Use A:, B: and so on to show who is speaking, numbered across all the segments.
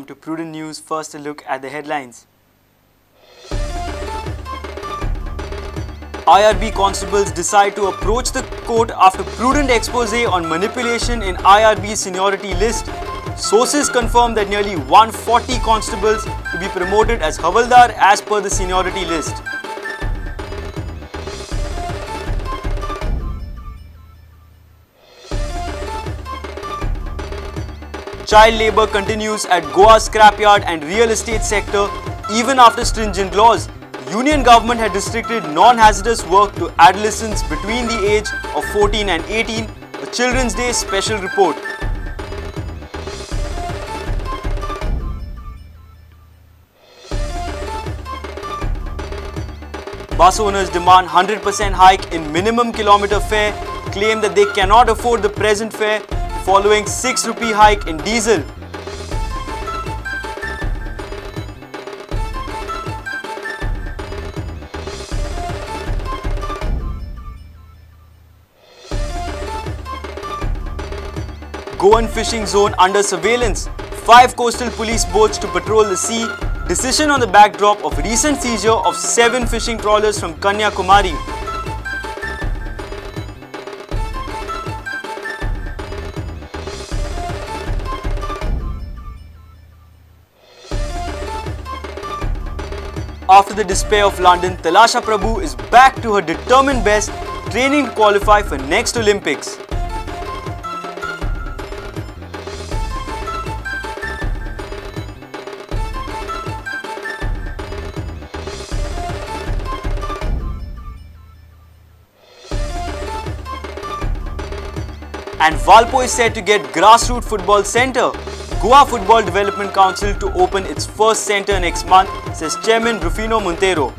A: Welcome to Prudent News. First, a look at the headlines. IRB constables decide to approach the court after Prudent expose on manipulation in IRB seniority list. Sources confirm that nearly 140 constables to be promoted as Havaldar as per the seniority list. Child labour continues at Goa scrapyard and real estate sector even after stringent laws. Union government had restricted non-hazardous work to adolescents between the age of 14 and 18. A Children's Day special report. Bus owners demand 100% hike in minimum kilometre fare, claim that they cannot afford the present fare following 6 rupee hike in diesel. Goan fishing zone under surveillance. 5 coastal police boats to patrol the sea. Decision on the backdrop of recent seizure of 7 fishing trawlers from Kanyakumari. After the despair of London, Talasha Prabhu is back to her determined best, training to qualify for next Olympics. And Valpo is set to get grassroots football centre. Goa Football Development Council to open its first centre next month, says Chairman Rufino Montero.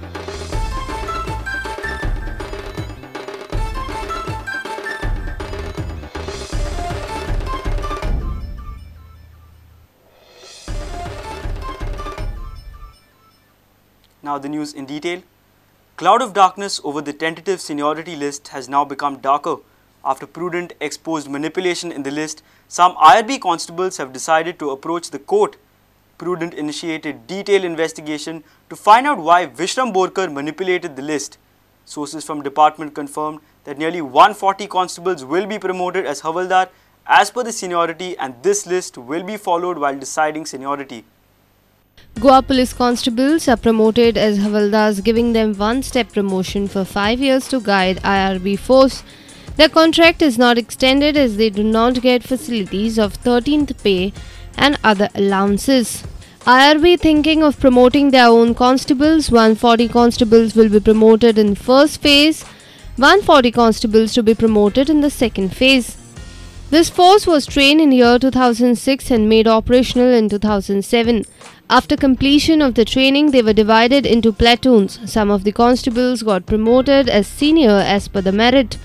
A: Now the news in detail. Cloud of darkness over the tentative seniority list has now become darker. After Prudent exposed manipulation in the list, some IRB constables have decided to approach the court. Prudent initiated detailed investigation to find out why Vishram Borkar manipulated the list. Sources from department confirmed that nearly 140 constables will be promoted as Havaldar as per the seniority, and this list will be followed while deciding seniority.
B: Goa police constables are promoted as Havaldars, giving them one-step promotion for 5 years to guide IRB force. Their contract is not extended as they do not get facilities of 13th pay and other allowances. IRB thinking of promoting their own constables. 140 constables will be promoted in first phase, 140 constables to be promoted in the second phase. This force was trained in year 2006 and made operational in 2007. After completion of the training, they were divided into platoons. Some of the constables got promoted as senior as per the merit.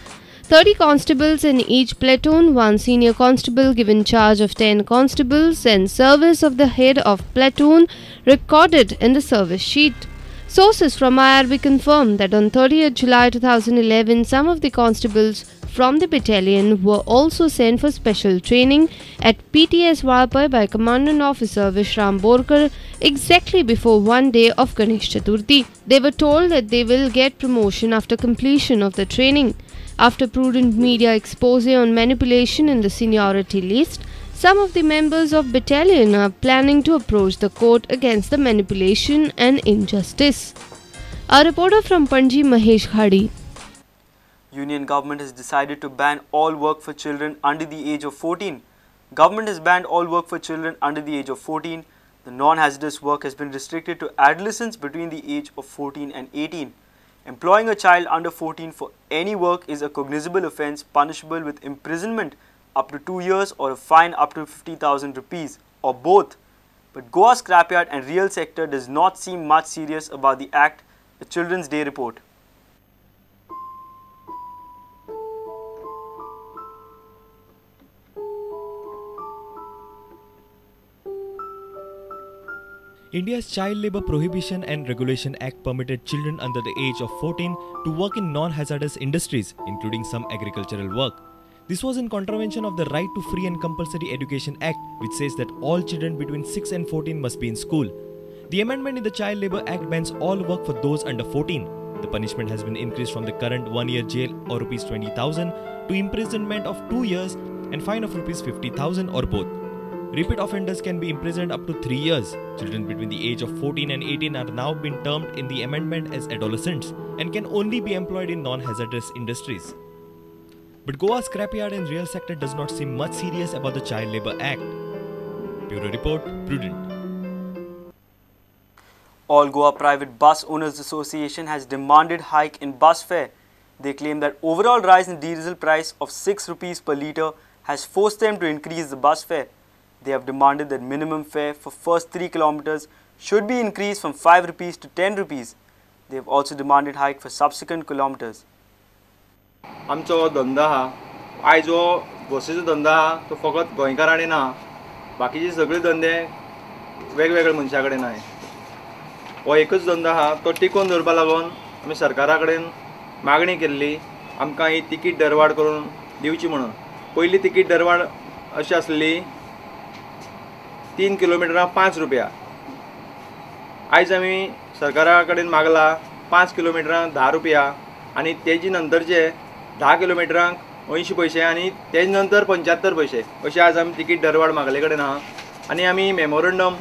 B: 30 constables in each platoon, 1 senior constable given charge of 10 constables, and service of the head of platoon recorded in the service sheet. Sources from IRB confirmed that on 30th July 2011, some of the constables from the battalion were also sent for special training at PTS Valpoi by Commandant Officer Vishram Borkar exactly before one day of Ganesh Chaturthi. They were told that they will get promotion after completion of the training. After Prudent media expose on manipulation in the seniority list, some of the members of battalion are planning to approach the court against the manipulation and injustice. A reporter from Panji, Mahesh Khadi.
A: Union government has decided to ban all work for children under the age of 14. Government has banned all work for children under the age of 14. The non-hazardous work has been restricted to adolescents between the age of 14 and 18. Employing a child under 14 for any work is a cognizable offence punishable with imprisonment up to 2 years or a fine up to 50,000 rupees or both. But Goa scrapyard and real sector does not seem much serious about the act, the Children's Day report.
C: India's Child Labour Prohibition and Regulation Act permitted children under the age of 14 to work in non-hazardous industries, including some agricultural work. This was in contravention of the Right to Free and Compulsory Education Act, which says that all children between 6 and 14 must be in school. The amendment in the Child Labour Act bans all work for those under 14. The punishment has been increased from the current 1 year jail or Rs 20,000 to imprisonment of 2 years and fine of Rs 50,000 or both. Repeat offenders can be imprisoned up to 3 years. Children between the age of 14 and 18 are now been termed in the amendment as adolescents and can only be employed in non-hazardous industries. But Goa's scrapyard and real sector does not seem much serious about the Child Labour Act. Bureau Report, Prudent.
A: All Goa Private Bus Owners Association has demanded hike in bus fare. They claim that overall rise in diesel price of 6 rupees per litre has forced them to increase the bus fare. They have demanded that minimum fare for first 3 kilometers should be increased from 5 rupees to 10 rupees. They have also demanded hike for subsequent kilometers.
D: आमचो धंदो आहा, आयज हो बसीचो धंदो आहा तो फकत गोंयकारांनी ना, बाकीचे सगळे धंदे वेगवेगळे मनशां कडेन आहाय. हो एकूच धंदो आहा तो टिकोवन दवरपा लागून आमी सरकारा कडेन मागणी केल्ली आमकां ही तिकीट दरवाड करून दिवची म्हणून. पयली तिकीट दरवाड अशी आसली 3 किलोमिटरां 5 रुपया. आयज आमी सरकारा कडेन मागला 5 किलोमिटरां 10 रुपया आनी तेजी नंतरचे 10 किलोमिटरांक 80 पयशे आनी तेज नंतर 75 पयशे अशें आज आमी तिकीट दरवाड मागले कडेन आहा. आनी आमी मेमोरंडम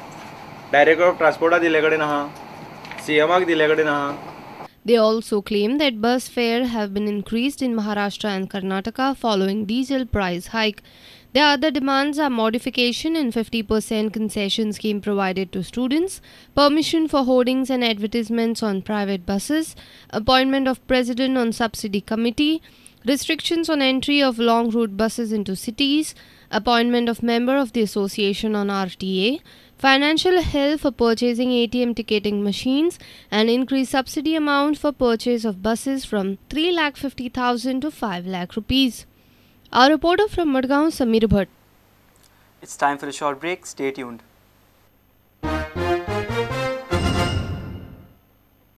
D: डायरेक्टर ऑफ ट्रान्सपोर्टाक दिल्ले कडेन आहा, सीएमाक दिल्ले कडेन आहा.
B: They also claim that bus fare have been increased in Maharashtra and Karnataka following diesel price hike. Their other demands are modification in 50% concession scheme provided to students, permission for hoardings and advertisements on private buses, appointment of president on subsidy committee, restrictions on entry of long route buses into cities, appointment of member of the association on RTA, financial help for purchasing ATM ticketing machines, and increased subsidy amount for purchase of buses from 3,50,000 to 5 lakh rupees. Our reporter from Madgaon, Samir Bhatt.
A: It's time for a short break. Stay tuned.